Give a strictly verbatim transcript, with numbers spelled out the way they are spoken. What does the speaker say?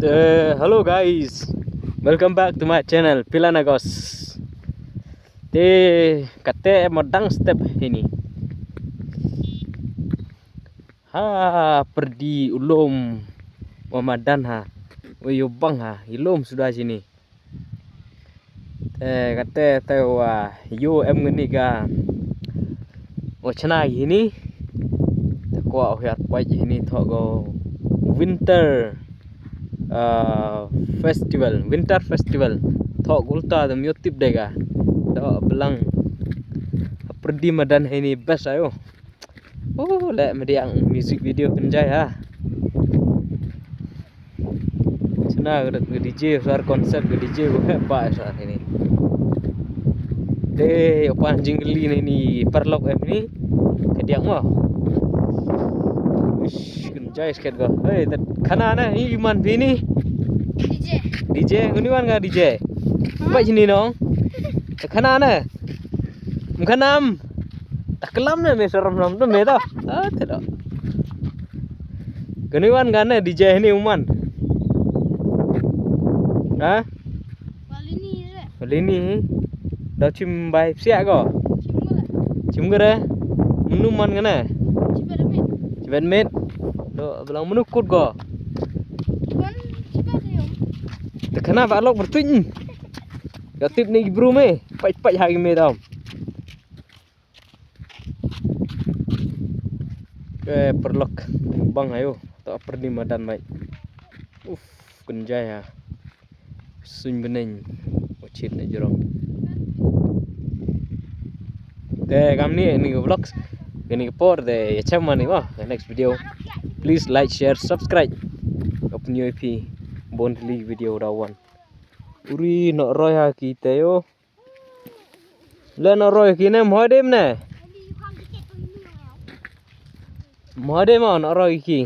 Uh, hello guys, welcome back to my channel Pilan Agos. Te kate mo dang step hini. Ha perdi ulum wa madan ha. Wa yo bang ha ilum suda sini. Te kate te wa yo em ngani ga. Wa chna hini. Te kwa hiar paj hini thok go winter uh, festival, winter festival. Thok ulta dam yo tip dega. Thok belang. Perdi madan hini best ayo. Oh, le mediang music video kenjai ha. Chna ga DJ sar konsep ga DJ go he pa sar hini. Te opan jingli ni ni parlok em ni. Kediang mo. Ish, kenjai sket go. Hey, tat khana na hi iman bini. DJ. DJ, uni wan ga DJ. Apa sini nong? Khana na. Mkhanam. Taklam na me saram ram tu me to. Ah, te do. Kani wan gane DJ ni uman. Ha? Walini re. Walini. Do chim bai psiak go. Chim gere. Menu man gane. Chibet mit. Do belang menu kut go. Te khana ba lok bertuin. Yo tip ni bru me. Pai pai ha me dam. Ke perlok bang ayo to perdi madan mai. Uf, kenjai ha. Suñ beneng. Ochit ne jerong. Te kam ni ni vlogs. Kani por de ya chama ni wa. Next video. Please like, share, subscribe. Open U I P. Bon li video da wan. Uri no roi ha ki te yo. Le no roi ki ne mhodem ne. Mhodem no roi ki.